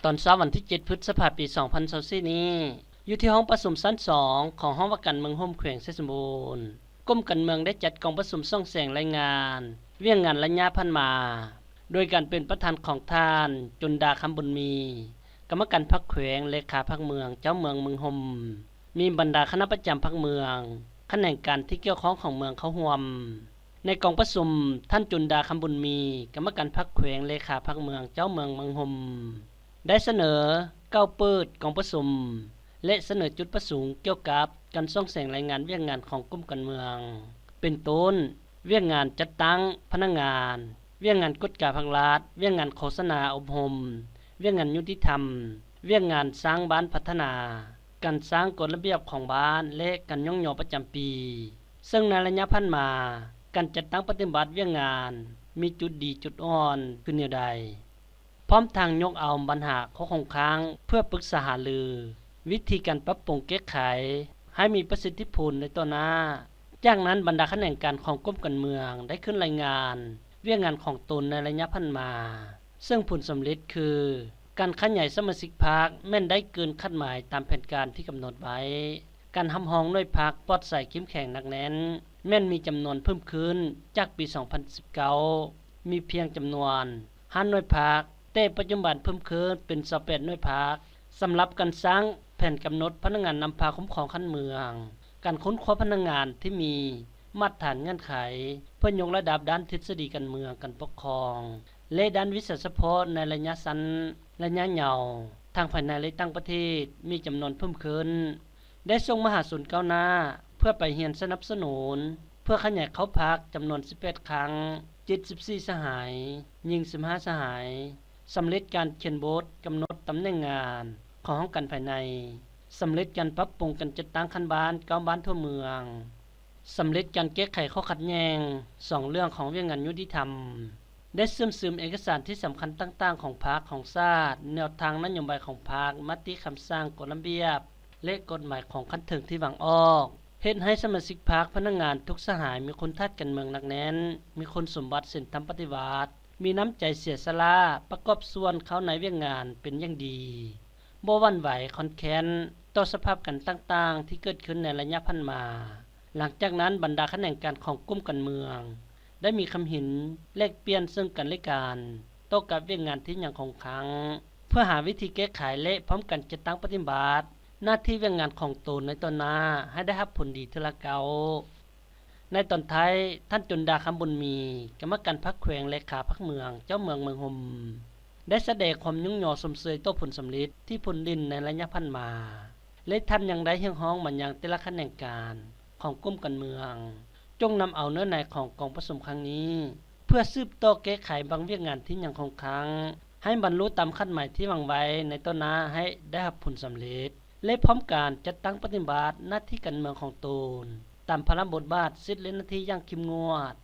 ຕອນເຊົ້າວັນທີເຈັດ ພຶດສະພາ ປີສອງພັນຊາວສີ່ນີ້ ຢູ່ທີ່ຫ້ອງປະຊຸມຊັ້ນສອງ ຂອງຫ້ອງວ່າການເມືອງຮົ່ມ ແຂວງໄຊສົມບູນ, ກົມການເມືອງໄດ້ຈັດກອງປະຊຸມສ່ອງແສງລາຍງານວຽກງານໄລຍະຜ່ານມາ ໂດຍການເປັນປະທານຂອງທ່ານ ຈຸນດາ ຄຳບຸນມີ ກຳມະການພັກແຂວງ, ເລຂາພັກເມືອງ, ເຈົ້າເມືອງເມືອງຮົ່ມ, ມີບັນດາຄະນະປະຈຳພັກເມືອງ, ຂະແໜງການທີ່ກ່ຽວຂ້ອງຂອງເມືອງເຂົ້າຮ່ວມ. ໃນກອງປະຊຸມ, ທ່ານ ຈຸນດາ ຄຳບຸນມີ ກຳມະການພັກແຂວງ, ເລຂາພັກເມືອງ, ເຈົ້າເມືອງເມືອງຮົ່ມ ໄດ້ສະເໜີກ່າວເປີດກອງປະຊຸມ ແລະ ສະເໜີຈຸດປະສົງກ່ຽວກັບການສ່ອງແສງລາຍງານວຽກງານຂອງກົມການເມືອງ ເປັນຕົ້ນ ວຽກງານຈັດຕັ້ງພະນັກງານ, ວຽກງານກວດກາພັກລັດ, ວຽກງານໂຄສະນາອົບຮົມ, ວຽກງານຍຸຕິທຳ, ວຽກງານສ້າງບ້ານພັດທະນາ, ການສ້າງກົດລະບຽບຂອງບ້ານ ແລະ ການຍ້ອງຍໍປະຈຳປີ. ເຊິ່ງໃນໄລຍະຜ່ານມາ, ການຈັດຕັ້ງປະຕິບັດວຽກງານມີຈຸດດີຈຸດອ່ອນຄືແນວໃດ? ພ້ອມທັງຍົກເອົາບັນຫາຂໍ້ຄົງຄ້າງເພື່ອປຶກສາຫາລືວິທີການປັບປຸງແກ້ໄຂໃຫ້ມີປະສິດທິຜົນໃນຕໍ່ໜ້າ. ຈາກນັ້ນບັນດາຂະແໜງການຂອງກົມການເມືອງໄດ້ຂຶ້ນລາຍງານວຽກງານຂອງຕົນໃນໄລຍະຜ່ານມາ, ເຊິ່ງຜົນສຳເລັດຄື ການຂະຫຍາຍສະມາຊິກພັກແມ່ນໄດ້ເກີນຄາດໝາຍຕາມແຜນການທີ່ກຳນົດໄວ້, ການຮັບຮອງໜ່ວຍພັກປອດໃສເຂັ້ມແຂງໜັກແໜ້ນ ແມ່ນມີຈຳນວນເພີ່ມຂຶ້ນຈາກປີສອງພັນສິບເກົ້າ ມີພຽງຈຳນວນ ຫ້າໜ່ວຍພັກ, ແຕ່ປັດຈຸບັນເພີ່ມຂຶ້ນເປັນຊາວແປດໜ່ວຍພັກ. ສຳລັບການສ້າງແຜນກຳນົດພະນັກງານນຳພາຄຸ້ມຄອງຂັ້ນເມືອງ, ການຄົ້ນຄວ້າພະນັກງານທີ່ມີມາດຕະຖານເງື່ອນໄຂ ເພື່ອຍົກລະດັບດ້ານທິດສະດີການເມືອງ, ການປົກຄອງ ແລະ ດ້ານວິຊາສະເພາະໃນໄລຍະສັ້ນ, ໄລຍະຍາວ, ທັງພາຍໃນ ແລະ ຕ່າງປະເທດ ມີຈຳນວນເພີ່ມຂຶ້ນ. ໄດ້ສົ່ງມະຫາຊົນກ້າວໜ້າເພື່ອໄປຮຽນສະໜັບສະໜູນ ເພື່ອຂະຫຍາຍເຂົ້າພັກຈຳນວນສິບແປດຄັ້ງ, ເຈັດສິບສີ່ສະຫາຍ, ຍິງສິບຫ້າສະຫາຍ, ສຳເລັດການຂຽນບົດກຳນົດຕຳແໜ່ງງານຂອງຫ້ອງການພາຍໃນ, ສຳເລັດການປັບປຸງການຈັດຕັ້ງຂັ້ນບ້ານເກົ້າບ້ານທົ່ວເມືອງ, ສຳເລັດການແກ້ໄຂຂໍ້ຂັດແຍ່ງສອງເລື່ອງຂອງວຽກງານຍຸຕິທຳ. ໄດ້ເຊື່ອມຊຶມເອກະສານທີ່ສຳຄັນຕ່າງໆຂອງພັກ, ຂອງຊາດ, ແນວທາງນະໂຍບາຍຂອງພັກ, ມະຕິຄຳສັ່ງ, ກົດລະບຽບ ແລະ ກົດໝາຍຂອງຂັ້ນເທິງທີ່ວາງອອກ, ເຮັດໃຫ້ສະມາຊິກພັກ, ພະນັກງານ, ທຸກສະຫາຍມີຄຸນທາດການເມືອງໜັກແໜ້ນ, ມີຄຸນສົມບັດສິນທຳປະຕິວັດ, ມີນ້ຳໃຈເສຍສະຫຼະ, ປະກອບສ່ວນເຂົ້າໃນວຽກງານເປັນຢ່າງດີ, ບໍ່ຫວັ່ນໄຫວຄອນແຄນຕໍ່ສະພາບການຕ່າງໆທີ່ເກີດຂຶ້ນໃນໄລຍະຜ່ານມາ. ຫຼັງຈາກນັ້ນ, ບັນດາຂະແໜງການຂອງກຸ່ມການເມືອງ ໄດ້ມີຄຳເຫັນແລກປ່ຽນເຊິ່ງກັນແລະກັນ ຕໍ່ກັບວຽກງານທີ່ຍັງຄົງຄ້າງ ເພື່ອຫາວິທີແກ້ໄຂ ແລະ ພ້ອມກັນຈັດຕັ້ງປະຕິບັດໜ້າທີ່ວຽກງານຂອງຕົນໃນຕໍ່ໜ້າໃຫ້ໄດ້ຮັບຜົນດີເທື່ອລະກ້າວ. ໃນຕອນທ້າຍ, ທ່ານ ຈຸນດາ ຄຳບຸນມີ ກຳມະການພັກແຂວງ ເລຂາພັກເມືອງ ເຈົ້າເມືອງເມືອງຮົ່ມ ໄດ້ສະແດງຄວາມຍ້ອງຍໍຊົມເຊີຍຕໍ່ຜົນສຳເລັດທີ່ພົ້ນເດັ່ນໃນໄລຍະຜ່ານມາ ແລະ ທ່ານຍັງໄດ້ຮຽກຮ້ອງມາຍັງແຕ່ລະຂະແໜງການຂອງກຸ່ມການເມືອງ ຈົ່ງນຳເອົາເນື້ອໃນຂອງກອງປະຊຸມຄັ້ງນີ້ ເພື່ອສືບຕໍ່ແກ້ໄຂບາງວຽກງານທີ່ຍັງຄົງຄ້າງ ໃຫ້ບັນລຸຕາມຄາດໝາຍທີ່ວາງໄວ້ໃນຕໍ່ໜ້າໃຫ້ໄດ້ຮັບຜົນສຳເລັດ ແລະ ພ້ອມການຈັດຕັ້ງປະຕິບັດໜ້າທີ່ການເມືອງຂອງຕົນ ຕາມພາລະບົດບາດ, ສິດ ແລະ ໜ້າທີ່ຢ່າງເຂັ້ມງວດ.